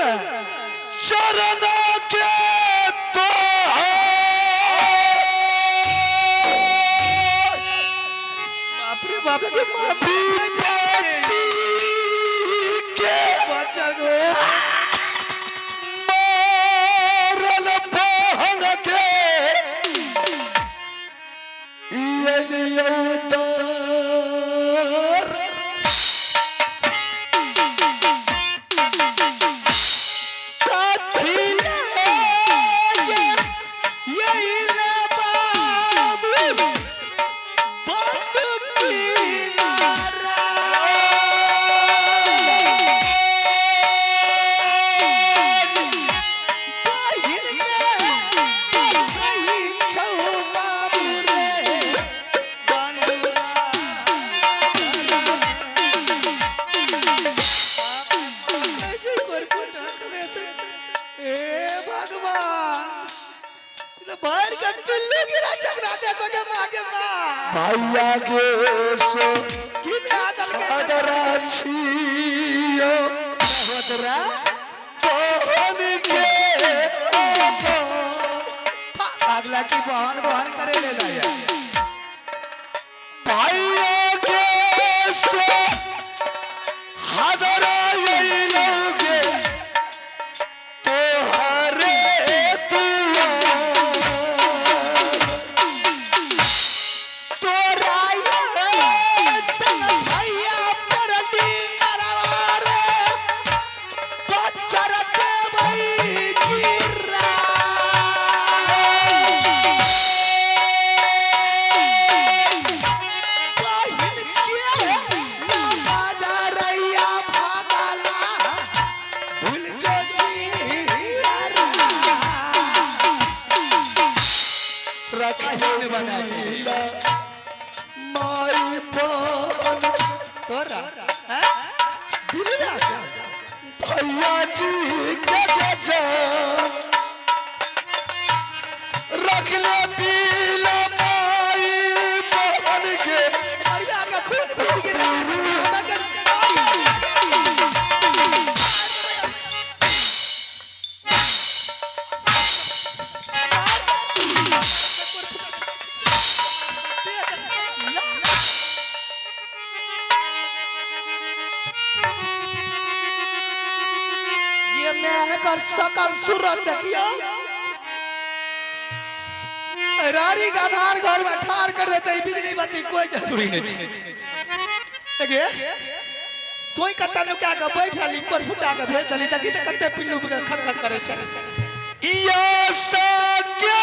चरण के तो बाप रे बाप के माफी के बचल रे मारल बहन के ये भैया के सो अदरा छियो सहोदरा बहन के अगला की बहन बहन करे ले जाया भैया के सो हदरा लोगे तोहरे दुआर तोरा ये संग भैया पर दिन रे बच्चर देवई गिरा बहिन के ना बाजारैया भागला भूल जो जिया रखी बना के। माई बहन तोरा हैं? बिल्ला भैया जी के गजब रख ले पीला माई बहन के भैया का खून पी गेलै हमरा के ये मैं एकर सकल सूरत देखियो रारी के आधार घर में ठार कर देते ई बिजली बत्ती कोई जरूरी नहीं छै। देखिए तोय कत्ता नुका के बैठ रहली कोर फुटा के भेज देली देखी तऽ कते पिल्लू के खटखट करे छै। या सके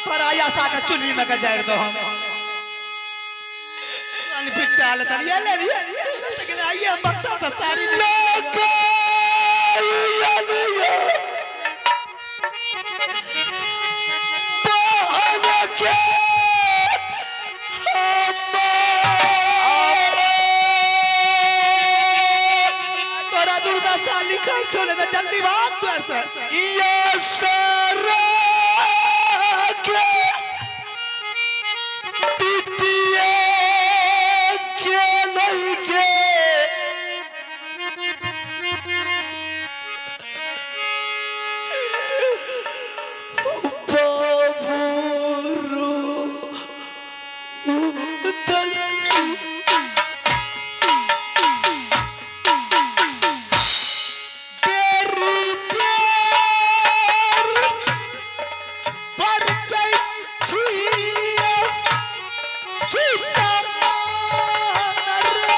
तोरा आशा के चुल्ही में के जारि दो हम अनफिट आल तन ये ले ये लेकिन आइए हम बक्सा से सारी बहन के तोरा दुर्दशा लिखल छो ने तऽ जल्दी भाग द्वार से। या सरा के पिटिए के नहीं के बाबूरू दल बेरी बेर बरसै छियै कि समान रे।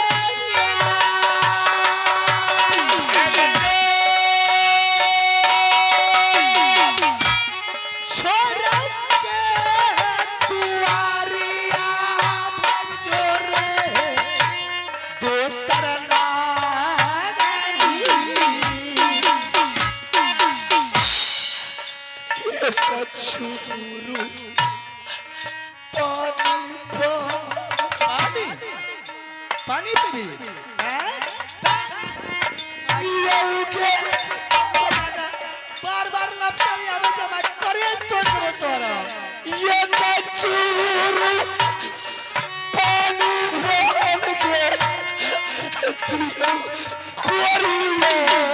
छोड़ के दुआरिया भाग जो रे दोसर नागरी। छुरू पानी पानी पानी पीबी हैं? के बार बार लपटाई आवे जमा करे तोड़ देबो तोरा। ये छुरू पानी बहन के कोरिया।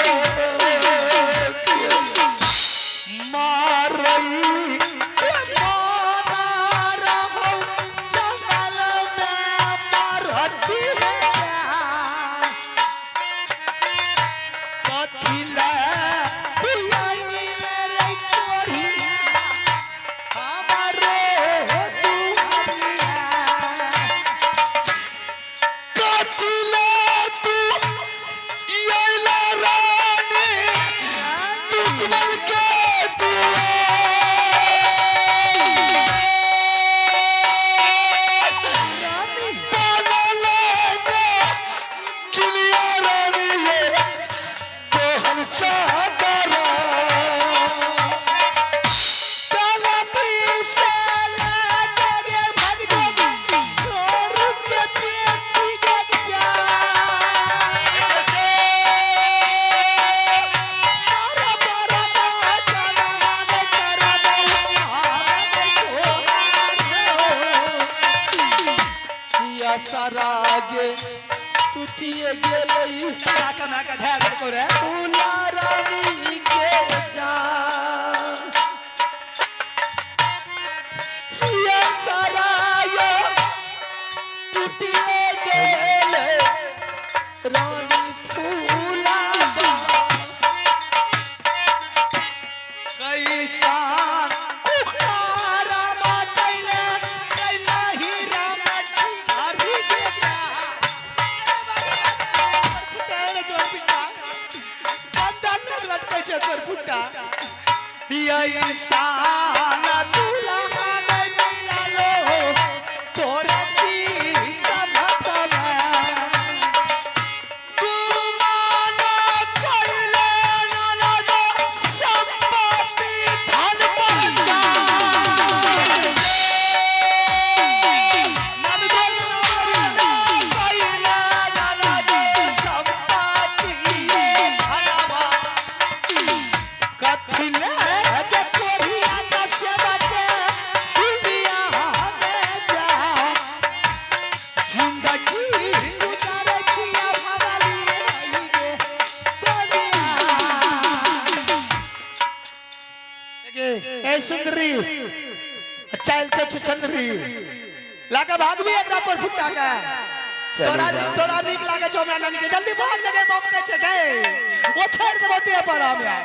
कथिला तू आइले रे कोरिया हमरे दुआरिया। कथिला तू आइले रानी दुश्मन के दुआर। पागल किलिया रानी ये तोहर चादरा। गलती से लगे भाग जो तोर के पेटी गच्चा। तारा बारा चला रे तारा या सारागे टूटिए गेलई काका माका ध्यान रखो रे। फूला रानी के जान। या साराया टूटिए गेलै रानी फूला कैसा कुकारा माटैले कैला हीरा माटी हरी गेला। फुटाए रे जोर पिटा बंदर ने लटकै छै तोर फुटा। ऐसा दुल्हा नै मिला लो तोरा की समतमा। गुमाना कैले ननद संपत्ति धन ए सुंदरी चल छ चंद्री लाके भाग भी एकरा पर फुटा के। चली तोरा जाओ। तोरा नीक लागे छौ हमरा नानी के जल्दी भाग लगे बम के छै गए वो छोड़ देबो ते पर हमरा।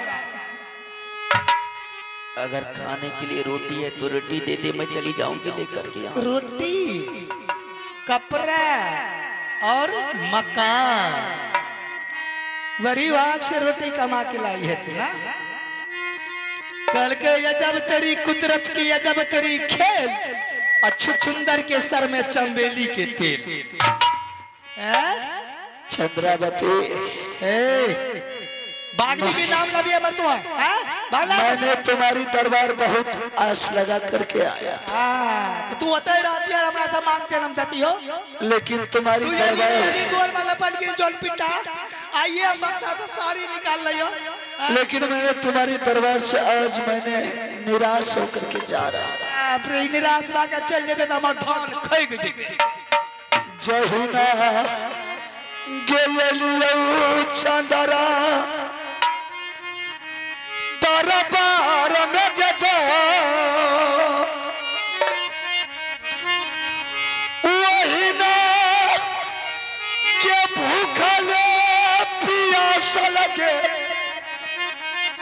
अगर खाने के लिए रोटी है तो रोटी दे दे, मैं चली जाऊंगी लेकर के यहाँ से। रोटी कपड़ा और मकान बड़ी भाग से रोटी कमा के लाई है तू ना। कल के अजब तेरी कुदरत की अजब तेरी खेल अच्छु सुंदर के सर में चंबेली के तेल। हैं? चंद्रावती ए बागनी के नाम लबी अमर तू हैं बागला। मैंने तुम्हारी दरबार बहुत आस लगा करके आया। हां तू होते ही रहती है हमरा से मांगते हम जाती हो लेकिन तुम्हारी तू ये दरबार नहीं गोल वाला पट के जोन पिटा आइए हम बक्सा तो सारी निकाल लियो। लेकिन मैंने तुम्हारी दरबार से आज मैंने निराश होकर के जा रहा हूं। बाप रे निराश बाके चल जेते त हमर धन खैग जेते। जहिना गेलियौ चंदरा दरबार में गजा वही के भूखल प्यास लगे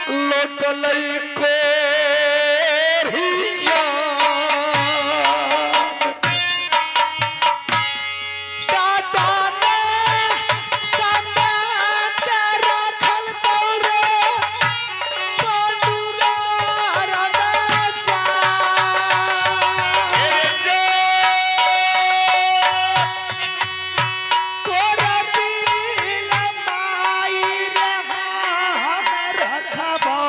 लोटलई कोरिया। दादा ने दादा के रखल तौरे पंडुगार में जा। तोरा बिल माई रे हम रखबो।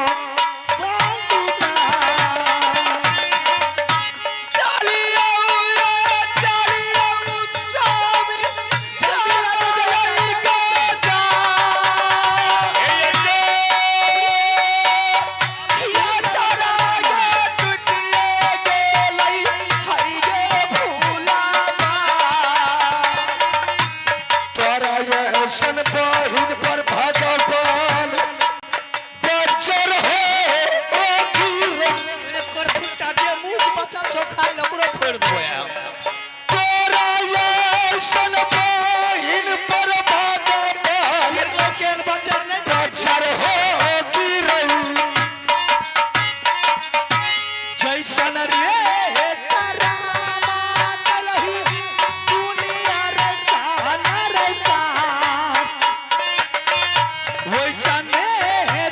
वैसने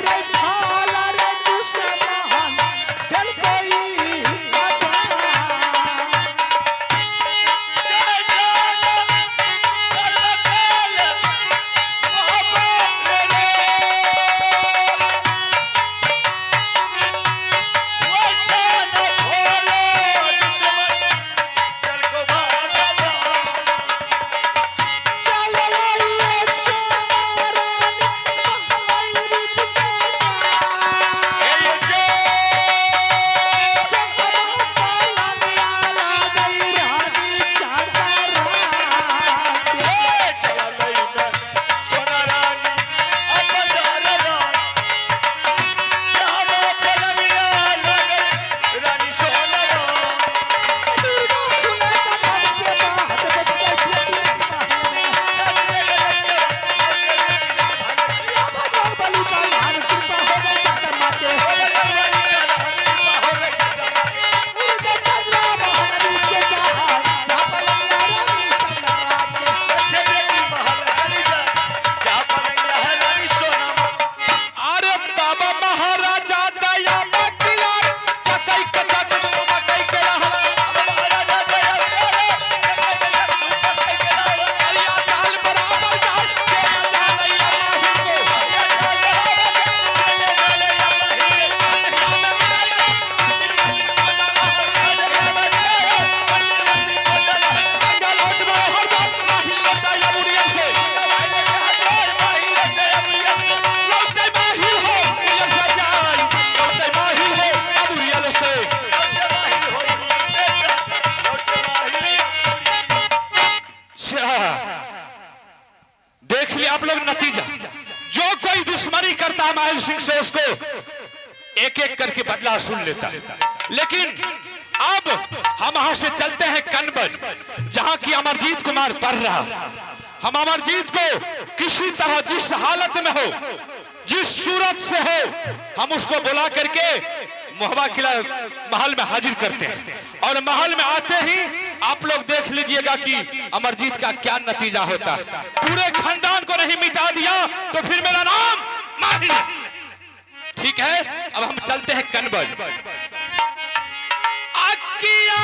रे फल रे दुश्मन दिल कोई सदा। चलो ये सोना रानी महल रूप अरे बाबा महाराजा दया बकिया चकई के चक मकई के रहवा। अरिया चाल बराबर चाल के जालैया माही को। लौट में हर बार माही लौटाया बुढ़िया से। लौटे माही हो बुढ़िया से जान, लौटे माही हो बुढ़िया से। अच्छा, देख लिया आप लोग नतीजा। जो कोई दुश्मनी करता है माहिल सिंह से उसको एक एक करके बदला सुन लेता है। लेकिन अब हम वहां से चलते हैं कनबज, जहां की अमरजीत कुमार पढ़ रहा। हम अमरजीत को किसी तरह जिस हालत में हो, जिस सूरत से हो, हम उसको बुला करके मोहबा किला महल में हाजिर करते हैं। और महल में आते ही आप लोग देख लीजिएगा कि अमरजीत का क्या नतीजा होता है। पूरे खानदान को नहीं मिटा दिया तो फिर मेरा नाम माहिर है। ठीक है, अब हम चलते हैं कनबज। अकिया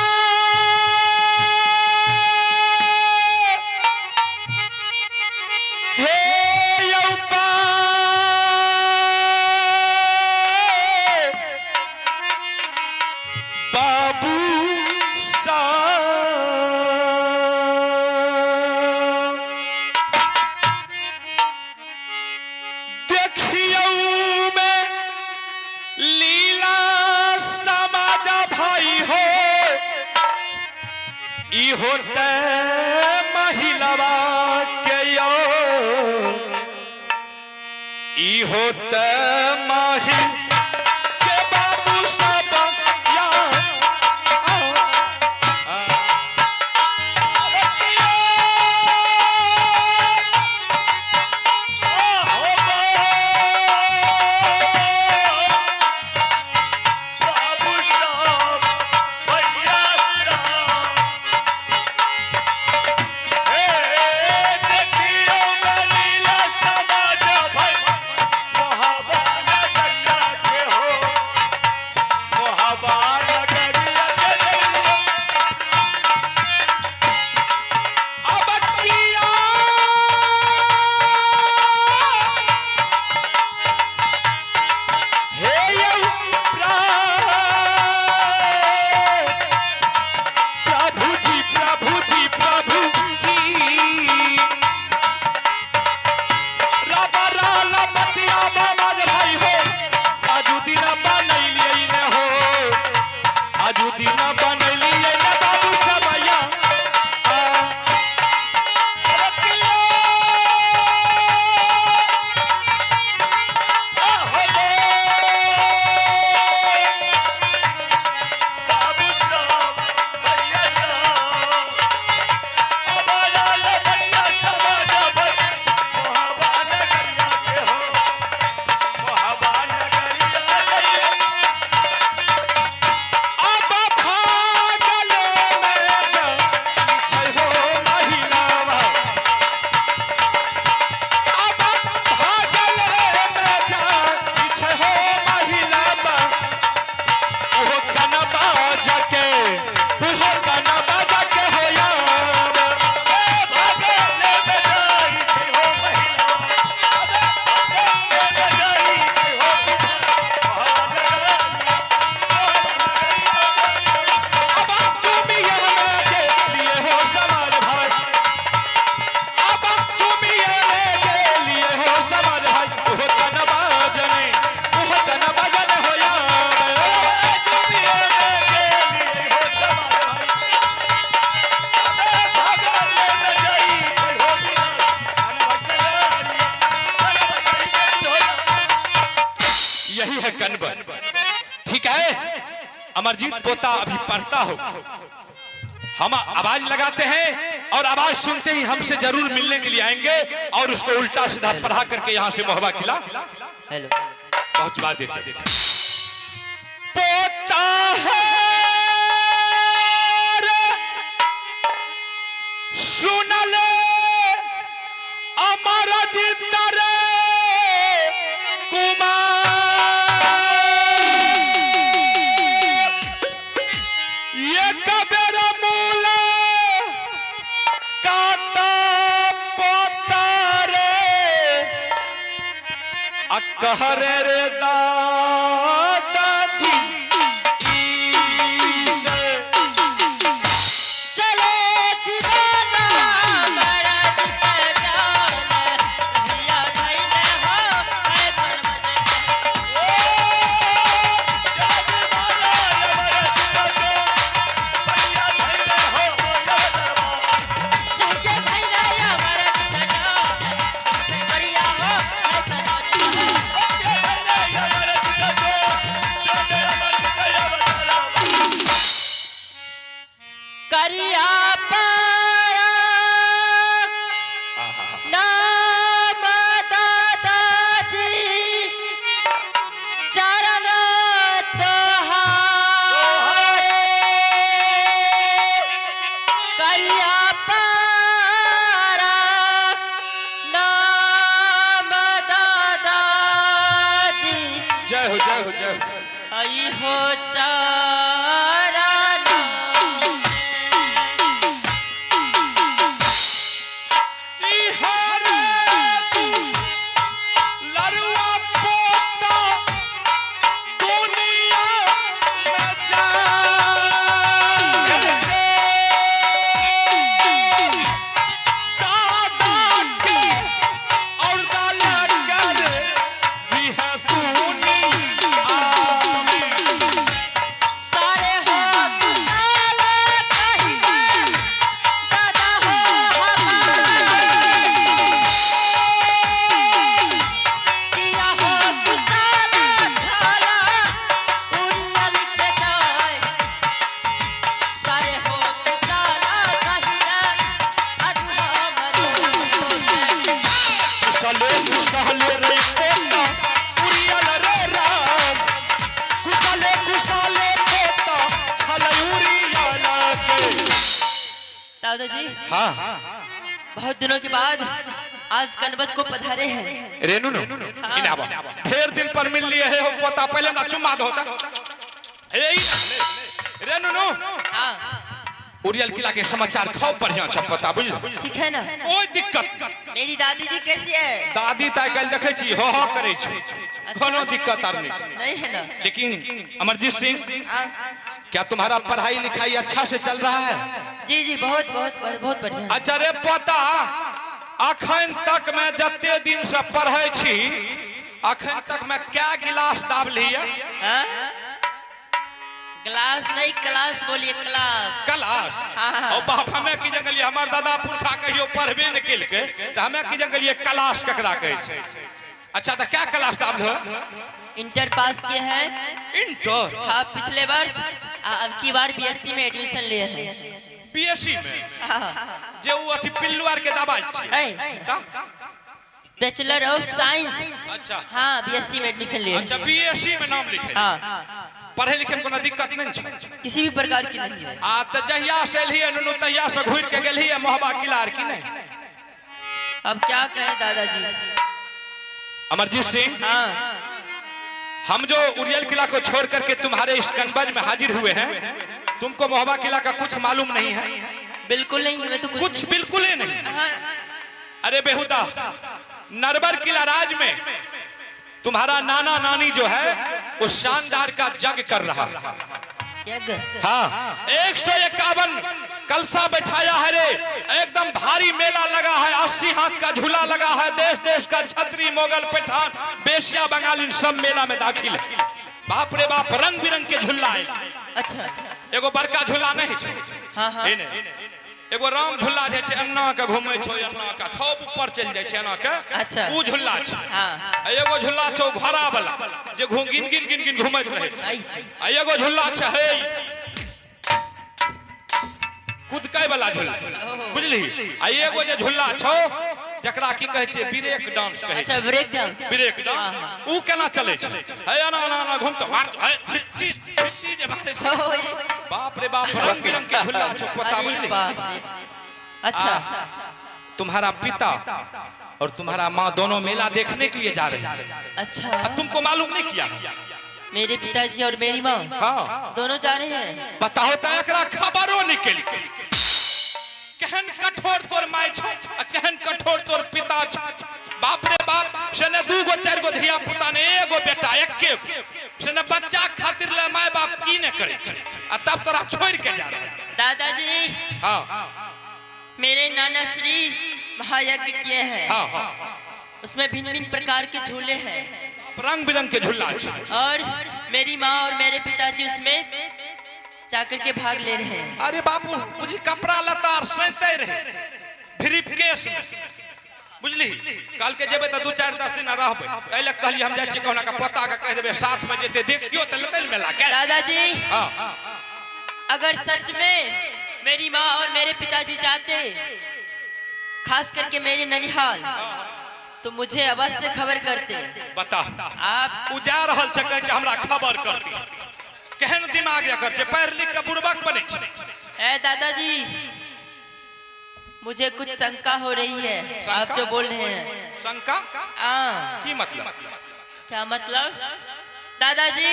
हे यौपा बाबू सा देखियौ में लीला समाजा भाई हो, ई होते महिलावा के यो, ई होते माही के बाबू सब या देखियो मैं लीला समाज भाई महाबाना यही है कनबर। ठीक है, अमरजीत पोता अभी पढ़ता हो, हम आवाज लगाते हैं और आवाज सुनते ही हमसे जरूर मिलने के लिए आएंगे और उसको उल्टा सीधा पढ़ा करके यहाँ से महोबा किला हेलो पहुंचवा देते। पोता है सुन ले अमरजीत रे कुमार, ये कबेर मूला काटा पोता रे अकहरे रे दादाजी चले दीवाना बड़ा जान भैया भाई ने हो है परमत। चले भाई ने हमारा जान बढ़िया हो है सनोज। करिया पारा नाम दादाजी चरण तोहार। करिया पारा नाम दादाजी जय हो जय हो जय हो। आई हो चरण। लरुआ पोता दुनिया में जाए। दादा के और दादा कर जी हाँ दुनिया में। सारे हो कुशाल कहिया दादा हो हमारे। किया हो कुशाल झाला उड़ियल के जाए। सारे हो कुशाल कहिया अज हमरो। कुशले कुशले रे पोता उड़ियल रे राम, कुशले कुशले पोता छल उड़ियल के। दादाजी हाँ बहुत दिनों के बाद आज कनवज को पधारे हैं। रेनू नो इनावा ढेर दिन पर मिल लिए है हो पोता, पहले हमरा चुम्मा दो होता। ए रेनू नो हाँ उड़ियल किला के समाचार खूब बढ़िया छ पता, बुझल? ठीक है ना। कोई दिक्कत। मेरी दादी जी कैसी है? दादी ता कल देखै छी हो हो करै छी, कोनो दिक्कत आर नहीं। नहीं है ना। लेकिन अमरजीत सिंह, हाँ क्या तुम्हारा पढ़ाई लिखाई अच्छा से चल रहा है? जी जी बहुत बहुत बहुत बढ़िया। अच्छा रे पोता, अखन तक मैं जते दिन से पढ़ै छी अखन तक मैं क्या गिलास दाब लिया? हाँ? ग्लास नहीं क्लास बोलिए, क्लास। क्लास? हाँ। और बाप हमें की जंगलिए, हमार दादा पुरखा कहियो पढ़बे न केलकै त हमें की जंगलिए क्लास ककरा कहै छै। अच्छा त क्या क्लास दाब लो? इंटर पास किए हैं। इंटर? हाँ पिछले वर्ष, अब की बार बीएससी में एडमिशन लिए हैं। बीएससी में? हाँ। जे उ अथी पिल्लू आर के दबाई छै। नहीं, बैचलर ऑफ साइंस। अच्छा हाँ बीएससी में एडमिशन लिए। अच्छा बीएससी में नाम लिखे। हाँ पढ़े लिखे में कोनो दिक्कत नहीं छै? किसी भी प्रकार की नहीं है। आ त जहिया से एलियै नुनू तहिया से घुरि के गेलियै महोबा किला आर की नहीं? अब क्या कहें दादाजी। अमरजीत सिंह, हाँ हम जो उड़ियल किला को छोड़ करके तुम्हारे इस कनबज में हाजिर हुए हैं, तुमको महोबा किला का कुछ मालूम नहीं है? बिल्कुल नहीं, हमें तो कुछ बिल्कुल ही नहीं। हाँ। अरे बेहुदा, नरवर किला राज में तुम्हारा नाना नानी जो है वो शानदार का जग कर रहा। जग? हाँ 151 कलसा बैठाया है रे, एकदम भारी मेला लगा है, 80 हाथ का झूला लगा है, देश देश का छत्री मोगल पठान बेशिया बंगाली सब मेला में दाखिल है। बाप रे बाप, रंग बिरंग के झूला है। अच्छा एगो बड़का झूला नहीं छै। हाँ हाँ एगो राम झूला जे छै एना के घूमै छै, एना के खूब ऊपर चलि जाइ छै एना के। अच्छा। ऊ झूला छै। हाँ एगो झूला छै घोड़ा वाला, जे घूम गिन गिन गिन गिन घुमैत रहै छै। नाइस। आ एगो झूला छै हे कुदकै वाला झूला, बुझली? आ एगो जे झूला छौ जकरा की कहै छै, ब्रेक डांस कहै अच्छा छै। Brake dance. ब्रेक डांस ऊ केना चलै छै? हे एना एना एना घुमतो मार, हे छिट्टी छिट्टी जे मारै छै। ओ, बाप रे बाप, रंग बिरंग के झूला छौ पोता, अरे बुझली? बाप रे। अच्छा। तुम्हारा पिता और तुम्हारा माँ दोनों मेला देखने के लिए जा रहे हैं। अच्छा। तुमको मालूम नहीं किया? मेरे पिताजी और मेरी माँ हाँ। दोनों जा रहे हैं। बताओ त एकरा खबरो निकल केहन कठोर तोर माय छौ आ केहन कठोर तोर पिता छौ। बाप रे बाप, से ने दू गो चारि गो धिया पुता ने एगो बेटा एके गो, से ने बच्चा खातिर ले माय बाप की ने करे छै, आ तब तोरा छोड़ के जा रहल। दादाजी, हाँ। मेरे नाना श्री महायज्ञ किए हैं। हाँ हाँ। उसमें भिन्न भिन्न प्रकार के झूले हैं। रंग बिरंग के झूला छै। और मेरी माँ और मेरे पिताजी उसमें जाकर के भाग ले रहे हैं। अरे बाबू, बुझी कपड़ा लत्ता आर सैंते रहे ब्रीफ केस में, बुझली? कल के जेबै तऽ 2-4-10 दिन रहबै, एहि लए कहलियै हम जाइ छी कहुना के पोता के कहि देबै साथ में जेतै, देखियो तऽ लेतै ने मेला के। दादाजी, हाँ। अगर सच में मेरी माँ और मेरे पिताजी जाते, खास करके मेरे ननिहाल, तो मुझे अवश्य खबर करते। बता। आप उ जा रहल छै, कहै छै हमरा खबर करती। केहन दिमाग एकर छै, पढ़ि लिख के बुड़बक बनै छै। ए दादाजी, मुझे कुछ शंका हो रही है आप जो बोल रहे हैं। शंका? हाँ। की मतलब? क्या मतलब? दादाजी,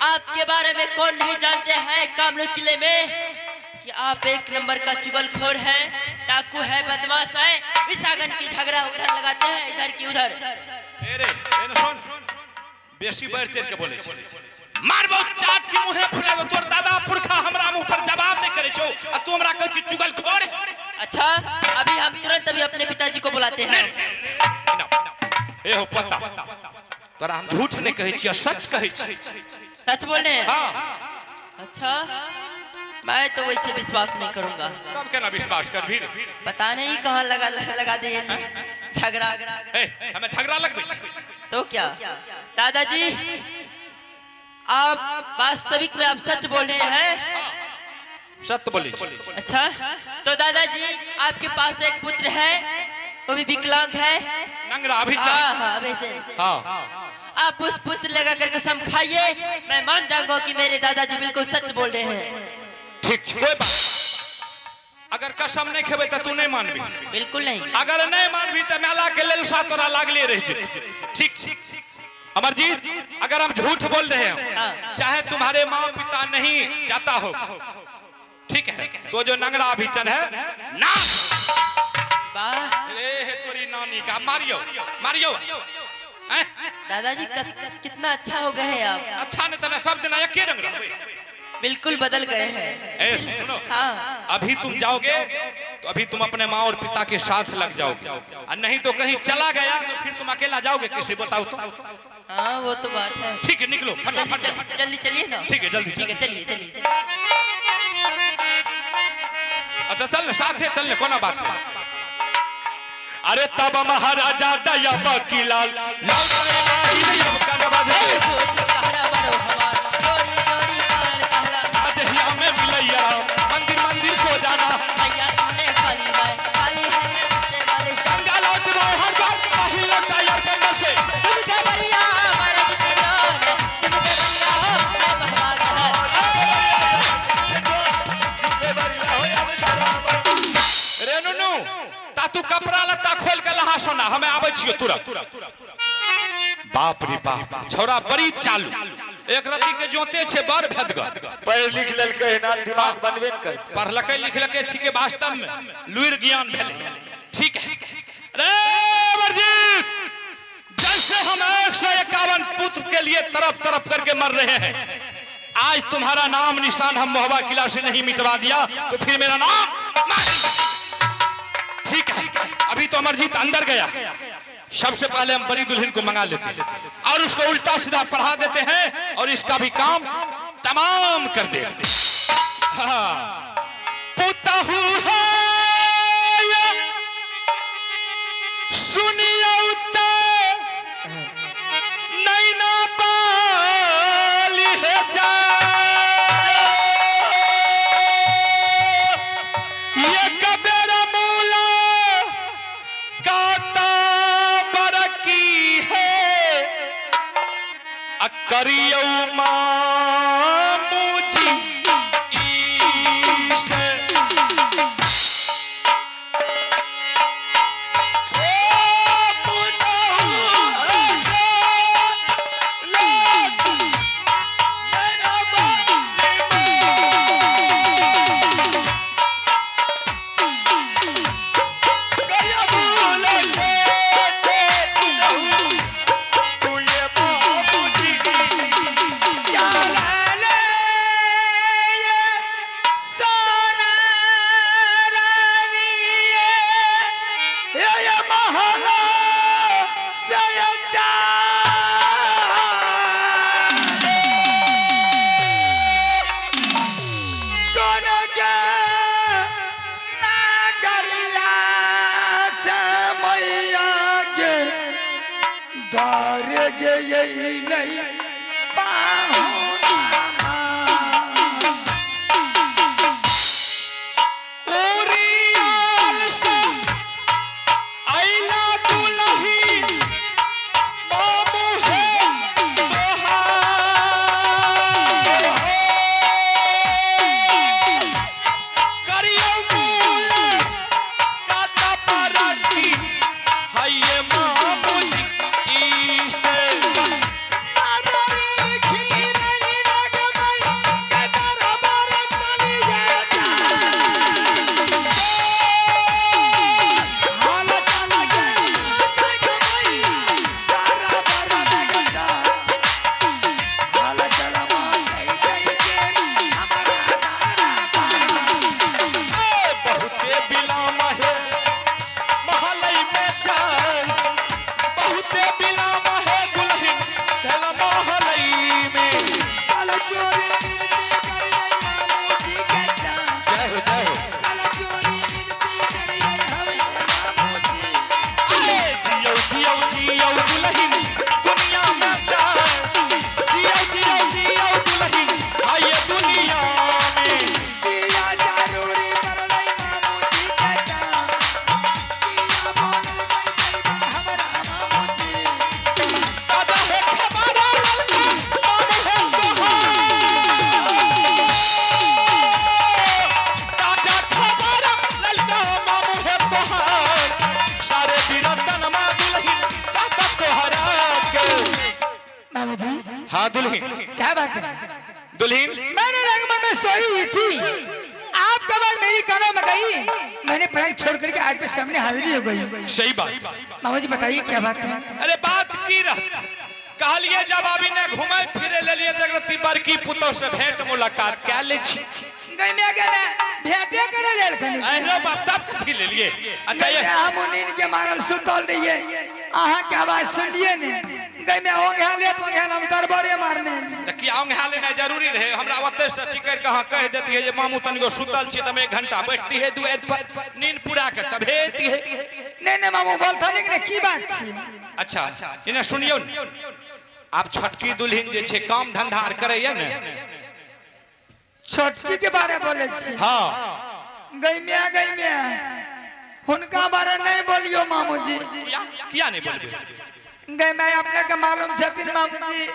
आपके बारे में कौन नहीं जानते हैं कामरू किले में कि आप एक नंबर का चुगलखोर है, डाकू है, बदमाश है, इस आंगन की झगड़ा उधर लगाते हैं, इधर की उधर। ए रे, ए ने सुन, बेसी बढ़ चढ़ के बोले छै, मारबो चाट की मुहे फुलाबो। तोर दादा पुरखा हमरा मुंह पर जवाब नहीं करे छौ आ तू हमरा कहै छी चुगलखोर। अच्छा, अभी हम तुरंत अभी अपने पिताजी को बुलाते हैं। ए हो पता, तोरा हम झूठ नहीं कहै छियै, सच कहै छी। सच बोल रहे हैं? हाँ। अच्छा, मैं तो वैसे विश्वास नहीं करूंगा। तब केना विश्वास करबी रे? पता नहीं कहाँ लगा लगा दे झगड़ा। ए, हमें झगड़ा लगबै छै? तो क्या दादाजी, आप वास्तविक में आप सच बोल रहे हैं? सत्य बोलै छी। अच्छा, तो दादाजी आपके पास एक पुत्र है, वो भी विकलांग है। नंगरा अभी चल। हाँ हाँ, अभी चल। हाँ। आप उस पुत्र लगा कर कसम खाइए, मैं मान जाऊंगा कि मेरे दादाजी बिल्कुल सच बोल रहे हैं। ठीक छै, कोई बात। अगर कसम नहीं खेबै तऽ तू नहीं मानबी? बिल्कुल नहीं। अगर नहीं मानबी तऽ मेला के लेल सा तोरा लागले रह जेतै। ठीक छै अमरजीत, अगर हम झूठ बोल रहे हैं, चाहे तुम्हारे माँ पिता नहीं जाता हो, ठीक है, तो जो नंगरा अभिचन है ना। वाह। रे हे तोरी नानी का, मारियो मारियो हैं? दादाजी, कितना अच्छा हो गए हैं आप। अच्छा नहीं तो मैं सब जना एके रंग रहबै। बिल्कुल बदल गए हैं। ए सुनो। हाँ। अभी तुम जाओगे तो अभी तुम अपने माँ और पिता के साथ लग जाओगे, और नहीं तो कहीं चला गया तो फिर तुम अकेला जाओगे कैसे, बताओ तो? हाँ, वो तो बात है। ठीक है, निकलो जल्दी फटाफट। जल्दी चलिए ना। ठीक है, जल्दी। ठीक है, चलिए चलिए। अच्छा चल, साथे चल, कोना बात नहीं। अरे तब महाराजा दया बकीलाल लाल करे माही अब कनबद आजहिया में मिलैया मंदिर मंदिर को जाना गंगा लौट रोहन पर माही लौटा यार कंग से। रे नुनू, ता तू कपड़ा लत्ता खोल के लहा सोना, हमें आबै छियो तुरंत। बाप रे बाप, छौड़ा बड़ी चालू, एक रत्ती के जोते छे बड़ भेदगर। पढ़ लिख लेलकै ना, दिमाग बनबे न करतै। पढ़लकै लिखलकै ठीक है, वास्तव में लुइर ज्ञान भेलै, ठीक है। रे अमरजीत, जैसे हम 151 पुत्र के लिए तरफ तरफ करके मर रहे हैं, आज तुम्हारा नाम निशान हम मोहबा किला से नहीं मिटवा दिया तो फिर मेरा नाम। ठीक है, अभी तो अमरजीत अंदर गया, सबसे पहले हम बड़ी दुल्हन को मंगा लेते हैं और उसको उल्टा सीधा पढ़ा देते हैं और इसका भी काम तमाम कर दे। हाँ। पुतहु है सुनियो ते नैना करियौ मामूजी ईश। ओ पुतहु बहुते बिलाम है महलई में जान, बहुते बिलाम है दुल्हन धल महलई में। जय हो जय हो। अरे जियो जियो जियो दुल्हन दुनिया में जान, जियो जियो जियो दुल्हन आइए दुनिया में। दादा है हमारा ललका मामू है तोहार। दादा हमारा ललका मामू है तोहार। सारे बिरतन माँ दुल्हन दादा तोहरा के। मामूजी हाँ दुल्हन, क्या बात है? दुल्हन मैंने रंगमन में सोई हुई थी, आपका आवाज मेरी कानों में गई, मैंने पलंग छोड़ करके आज के सामने हाजिरी हो गई। सही बात। मामूजी बताइए क्या बात है? अरे बात की रह कहलिए जब अभी ने घूमे फिरे ले लिए जगरती बड़की पुतोह से भेंट मुलाकात क्या ले छी। नहीं मैं गया मैं भेंटे करे लेल खनी। अरे बाप तब कथी ले लिए? अच्छा ये हम नींद के मारल सुतल रहिए, अहाँ के आवाज सुनलिए ने गई मैं ओंघाले पोंघाले हम दरबारे मारने। त किया ओंघा लेना जरूरी रहे? हमरा ओते से चिकर के अहाँ कह देती है जे मामू तनिको सुतल छी त हम 1 घंटा बैठती है दुआर पर नींद पूरा के तब हेती है। नहीं नहीं मामू बोलता नहीं कि की बात छी। अच्छा इने सुनियो ने, आप छोटकी दुल्हन जे छे काम धंधा आर करैया ने? छोटकी के बारे बोले छी? हाँ। गई मिया गई मिया हुनका बारे नहीं बोलियो मामूजी। किया किया नहीं बोलबे? गई मैं अपने के मालूम छथिन मामूजी,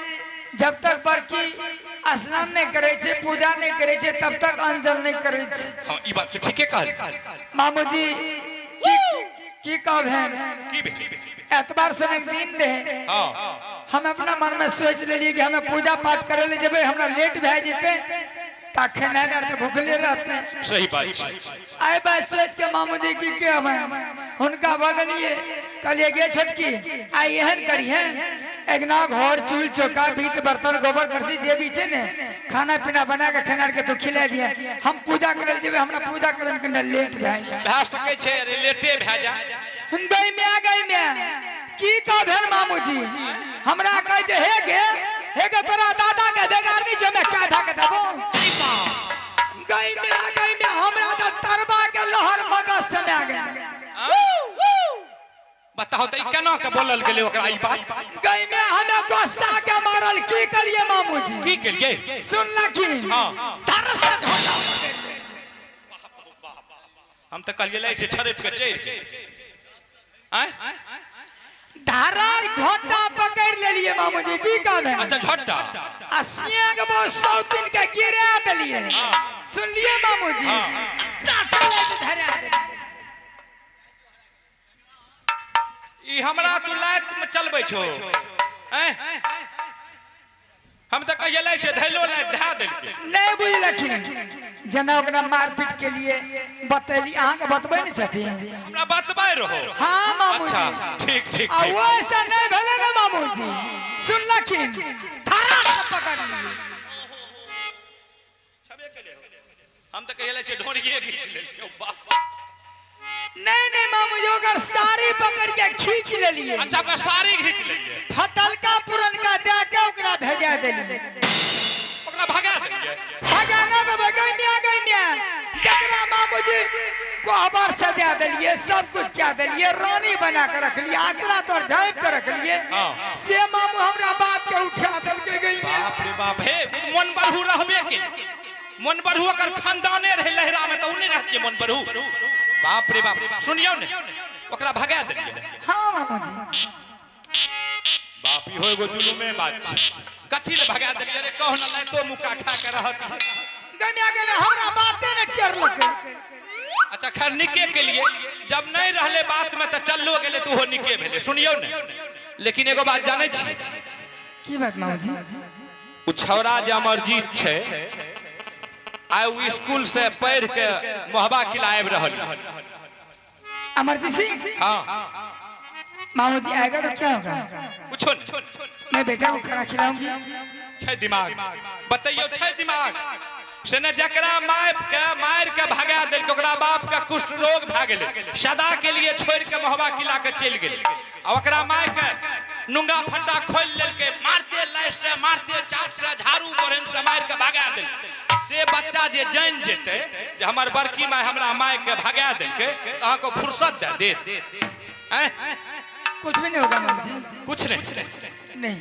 जब तक बड़की स्नान नहीं करे छे पूजा नहीं करे छे तब तक अंजल नहीं करे छे। हाँ ई बात तो ठीके कहल। मामूजी की कहब है? की भेल? एतवार से एक दिन रहे, हाँ हम अपना मन में सोच लेलिए कि हमें पूजा पाठ करे ले जेबे, हमरा लेट भए जेते ता खेनाइ आर तऽ भूखले रहते। सही बात छै। आइ बात सोच के मामूजी की के हम हुनका बगलिए कहलिए गे छोटकी आइ एहन करिहे, एक ना घर चूल चौका बीत बर्तन गोबर करसी जे भी छै ने खाना पीना बना के खेना के तो खिला दिए, हम पूजा करे जेबे, हमरा पूजा करे में कनिटा लेट भए गेल। भए सकै छै अरे लेटे भए जा। गई में गई में की कहबेन मामूजी? हमरा कहै छै हे गे हे गे तोरा दादा के बेगारनी जो मैं क्या ढाके देबो। गई में हमरा त तरबा के लहर मगज से में आ गेल। बताओ त ई केना के बोलल गेलै ओकरा ई बात? गई में हमें गुस्सा के मारल की करिए मामूजी? की केलिए? सुनलखिन। हाँ धर से झोला। हम त कहलिए लै छै छड़प के चढ़ि गेल। आँय धारा झोटा पकड़ लेलिए मामूजी की कहबे? अच्छा झोटा। आ सिया के बहुत सौतिन के गिरा देलिए। सुनलिए मामूजी? तासे लाइत धरा देलिए। ई हमरा तू लात में चलबै छो हैं? हम तऽ कहिए लै छै धैलो लात धए देलकै। नहीं बुझलखिन, जना ओकरा मारपीट के लिए बतैली, अहाँके बतबै ने छथिन। हमरा बतबै रहो। हाँ मामूजी। अच्छा ठीक ठीक आ ठीक। वो ऐसा नहीं भेलै ने मामूजी, सुनलखिन धरा के पकड़लिए। छबे केले हो। हम तऽ कहिए लै छै ढोरिये घीच लेलकै बाप। नहीं नहीं मामूजी, ओकर साड़ी पकड़ के खींच लेलिए। अच्छा ओकर साड़ी घीच लेलिए। फटलका पुरनका दे के ओकरा भेजा देलिए। ओकरा भगा देलिए। भगाना देबै गैमिया गैमिया, जकरा मामूजी कोहबर सजा देलिए, सब कुछ क्या देलिए, रानी बना के रखलिए, आचरा तोर झाँपि के रखलिए। हाँ। से मामू हमरा बाप के उठा देलकै गैमिया। बाप रे बाप, हे मन बढ़ू रहबे के, मन बढ़ू ओकर खानदाने रहे लहरा में तऽ उ नहि रहतियै मन बढ़ू। बाप रे बाप, सुनियौ ने ओकरा भगा देलिए। हाँ मामूजी। बाप इहो एगो जुलुमे बात छै, कथी ले भगा देलिए रे? कहो न लातो मुक्का खा के रहत। गैमिया गैमिया हमरा बाते ने टेरलकै। अच्छा खैर निके के लिए जब नहीं रहले बात में तऽ चललो गेले तऽ ओहो निके भेले। सुनियौ ने, लेकिन एगो बात जानै छी? की बात मामूजी? उ छौड़ा जे अमरजीत छै, आइ उ स्कूल से पढ़ि के मोहबा किला आबि रहल। अमरजीत सिंह? हाँ। मामूजी आएगा तो क्या होगा? कुछो नहीं। मैं बेटा को खाना खिलाऊंगी। छै दिमाग, बतैयौ छै दिमाग से ने? जकरा माय के मारि के भगा देलकै, ओकरा बाप के कुष्ठ रोग भए गेलै, सदा के लिए छोड़ि के मोहबा किला के चलि गेलै, आ ओकरा माय के नुंगा फट्टा खोलि लेलकै, मारते लाइट से मारते चाट से झाड़ू बोरन से मारि के भगा देलकै। से बच्चा जे जानि जेतै जे हमर बड़की माय हमरा माय के भगा देलकै, तऽ अहाँके फुर्सत दए देत? आँय? कुछ भी नहीं होगा मामूजी। कुछ नहीं? नहीं।